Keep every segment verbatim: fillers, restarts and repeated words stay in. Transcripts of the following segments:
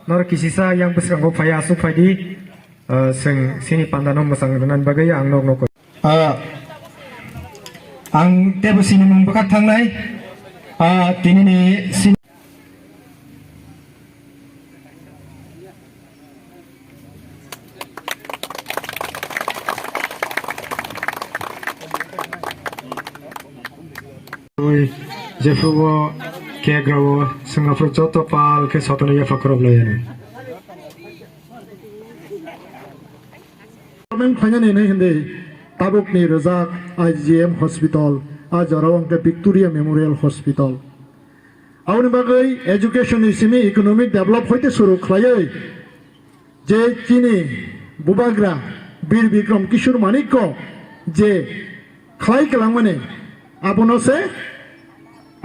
Norok kisisa yang bwskango phai aswk phaidi, ah, chwng chini pandano mwchang rwnani bagwi ang nok nok. Ah, ang teibo sinimung bwkhak thangnai. Ah, tinini sin- Oi, jephuru o kek rao swngaphuru joto pal khe sotonwi yapha khorok lai anw. Government phainani hinwi tabukni rwjak I G M hospital, a jorao hwnkhe Victoria Memorial Hospital. Aboni bagwi education ni simi economic develop hoite suru khlaiwi je chini bubagra Bir Bikram Kishore Manikya je khlai kwlangmani abono se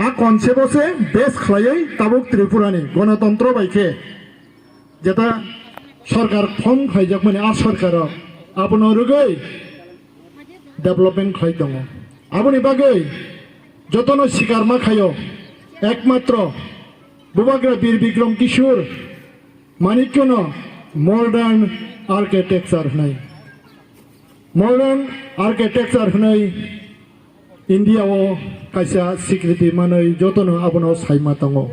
a concept o se base khlaiwi tabuk Tripura ni gonotontro bai khe jeta sorkar form khaijakmani a sorkaro abono rwgwi development khlai tongo. Aboni bagwi jotono sikar ma khaio, ekmatro bubagra Bir Bikram Kishore Manikya no modern architecture hwnwi. Modern architecture hwnwi India o kaisa sikriti manwi jotono abono saima tongo.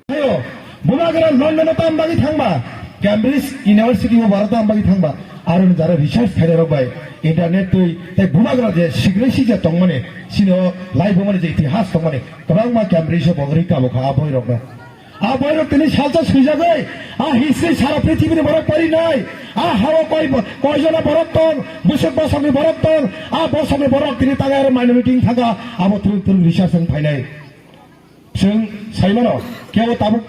Ayo, bubagra London o tam bagwi thangba, Cambridge University o baro tam bagwi thangba, aroni jara research khainai rok bai internet twi tei bubagra je sikrisi je tongmani, sini o laibumani je itihas tongmani, kwbangma Cambridge o bo rwi kabo kha a boi rokno. A boirok tini salsa swijagwi, a history sara prithibini borok porinai, a hao koi, koi jona borok tong, bwswk bosongni borok tong, a bosongni borok tini tagai aro minority wng thangkha, abo twrwng twrwng research wng phainai. Chwng saimano, kebo tabuk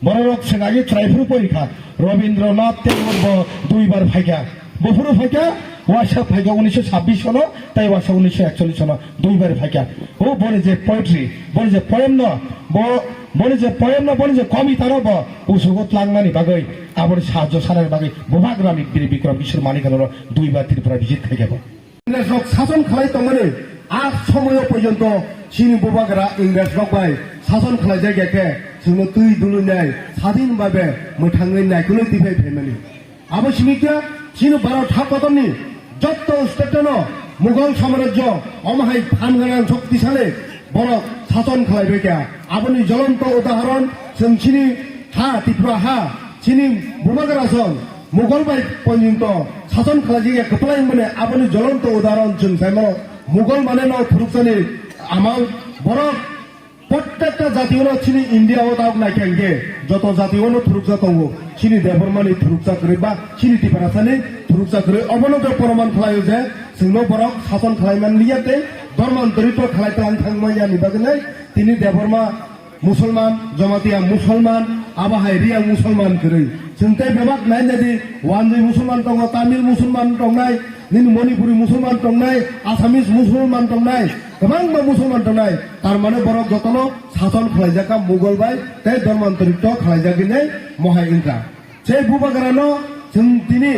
bororok chwng agi chwrai phuru porikha, Rabindranath Tagore bo duibar phaikha, buphuru phaikha, waisa phaikha unisho sabbish sono, tei waisa unisho ekchollish sono. Duibar phaikha. O boni je poetry, boni je poem no, bo, boni je poem no, boni je kobita no bo kusugo tlangnani bagwi, aboni sahajjo sanani bagwi, bubagrani Bir Bikram Kishore Manikya no duibar Tripura visit khaikha bo. Ingres rok sason khlai tongmani, a somoyo porjonto chini bubagra Ingres rok bai sason khlaijak ya khe, chwngno twi dulunai, sadin babe mwthangwi naikolwi twiphai phaimani. Abo simi khe chini Bharat ha kotorni jotto state-no Mughal samrajyo omo hai phan gwnang shoktisali borok sason khlai bai kha. Aboni jolonto udahoron chwng chini ha Tripura ha chini bubagra son Mughal bai porjonto sason khlaijak ya kwplai wngmani aboni jolonto udahoron chwng saimano Mughal mane no thurukjani amal borok Prottekta jati uno chini India o tabuk naikha hingke joto jati uno thurukjak tongo. Chini Debbarma ni thurukjak kwrwi ba chini Tiprasa ni thurukjak kwrwi obono khe proman khlaio je chwngno borok sason khlai man liya tei dhormantorito khlai tlang thang manya ni bagwi nai tini Debbarma Musulman, Jamatia Musulman, abo hai Riya Musulman kwrwi. Chwng tei bebak nai nai di, Wanjwi Musulman tongo, Tamil Musulman tongnai, nini Manipuri Musulman tongnai, Assamese Musulman tongnai, kwbangma Musulman tongnai. Tar mane borok jotono sason khlaijak kha Mughal bai tei dhormantorito khlaijak hinwi mohai wngkha. Sei bubagrano chwng tini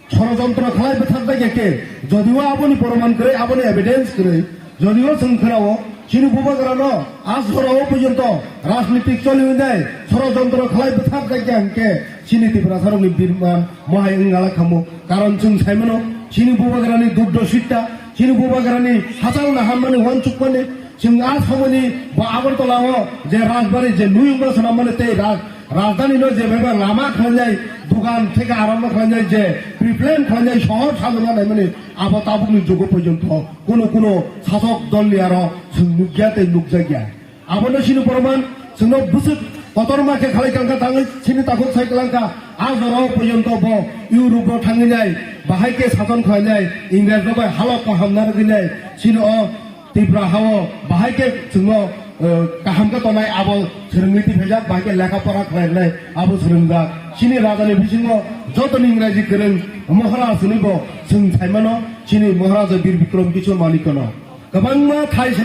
sorojontro khlai bwthakjak ya khe, jodio aboni proman kwrwi, aboni evidence kwrwi, jodio chwng khwnao, chini bubagrano a jorao porjonto rajnitik choli wngnai sorojontro khlai bwthakjak ya hwnkhe, chini Tiprasarokni birman mohai wngna khamu. Karon chwng saimano, chini bubagrani duddo sitta, chini bubagrani hachal naharmani uansukmani, chwng a somoni bo Agartala o je rajbari je nuyungma swnammani tei raj-, rajdhani no je bebak lama khlainai, dugan theke arombo khlainai, je pre-plan khlainai, sohor sajona naimani, abo tabukni jugo porjonto kuno kuno sasok dolni aro chwng nukya tei nukjakya. Abono chini borman chwngno bwswk kotorma khe khalai kangkha tangwi chini takhuk sai kwlangkha. A jorao porjonto bo Europe o thangwi nai, bahai khe sason khlai nai, Ingres rok bai halok kaham narwgwi nai, chini o Tripura hao bahai khe chwngno, eh, kaham khe tonai abo swrwngwi twiphajak, bahai khe lekha pora khlai rwnai abo swrwngjak. Chini rajani bisingo jotoni Ingraji kwrwng Maharaj hwnwi bo chwng saimano, chini Maharaja Bir Bikram Kishore Manikya no kwbangma thai swnam